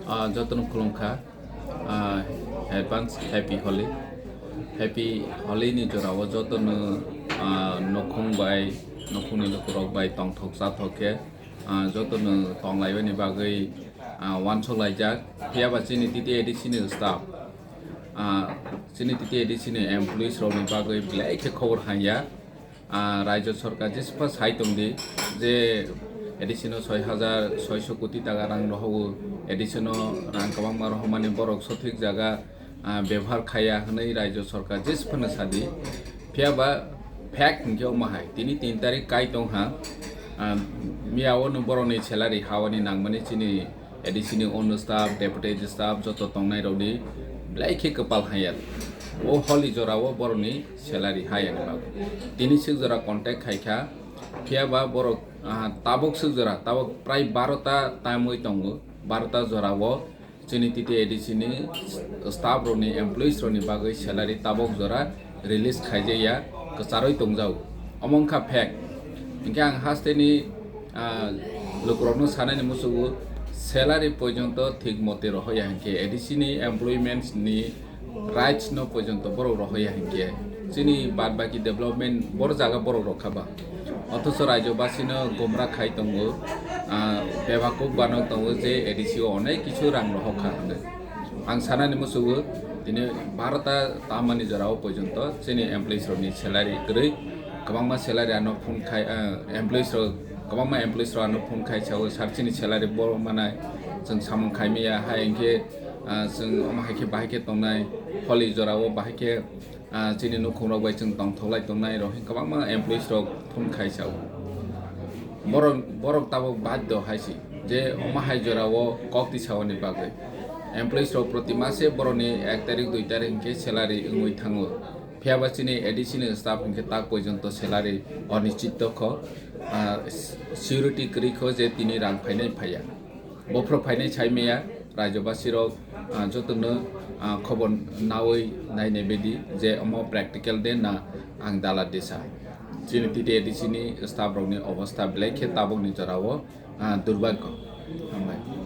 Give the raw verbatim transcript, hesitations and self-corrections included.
Ah, jotono khulumkha. Ah, advance happy Holi. Happy Holi ni jorao jotono, ah, nokhung bai, nokhungni lukurok bai tongthok chathok khe, ah, jotono tonglaibani bagwi, ah, uansuk laijak. Phiya ba chini T T A D C ni staff, ah, chini T T A D C ni employees rokni bagwi belai khe khobor hamya. Ah, Rajya Sarkar jespa sai tongdi je A D C no soi hajar soiso koti taka rang rohogo, A D C no rang kwbangma rohormani borok sothik jaga, ah, bebohar khaiya hwnwi Rajya Sarkar jesphano sadi. Phiya ba fact hinkhe omo hai, tini tin tarik kai tongha, ah, miyao no borokni salary hawani nangmani chini A D C ni ono staff, deputy staff joto tongnai rokni belai khe kwpal hamya. O Holi jorao borokni salary hayani bagwi. Tini swk jora contact khaikha, phiya ba borok, ah, tabuk swk jora, tabuk prai baro ta tamwi tongo, baro ta jorao chini T T A D C ni staff rokni, employees rokni bagwi salary tabuk jora release khaijaya, kwcharwi tongjago. Omo wngkha fact. Hinkhe ang hasteni, ah, lukurokno sanani muchungo salary porjonto thik mote rohoya hinkhe A D C ni employments ni rights no porjonto borok rohoya hinkhe chini bad baki development boro jaga borok rokha ba. Othocho Rajya basino gomra khai tongo, ah, bebakuk banok tongo je A D C o onek kichu rang rohokha hwnwi. Ang sanani muchungo tini baro ta tamani jorao porjonto chini employees rokni salary kwrwi, kwbangma salary ano phone khai, ah, employees rok, kwbangma employees rok ano phone khai sao, "Sir, chini salary bo manai, chwng samung khai maya, hai hinkhe, ah, chwng omo hai khe bahai khe tongnai, Holi jorao bahai khe, ah, chini nukhung rok bai chwng tongthok lai tongnai," rok hinkhe kwbangma employees rok phone khai sao. Borok, borok tabuk baddo hai si je omo hai jorao kok tisaoni bagwi. Employees rok proti mase borokni ek tarik, dui tarik hinkhe salary wngwi thango. Phiya ba chini A D C ni staff hinkhe tak porjonto salary onischit tokho, ah, security kwrwi kho je tini rang phainai phaiya. Bophro phainai sai maya, Rajya basirok, ah, jotono, ah, khobor nawi nainai bedi je omo practical de na ang dala desa. Chini T T A D C ni staff rokni obostha belai khe tabukni jorao, ah, durbhagyo. Hambai.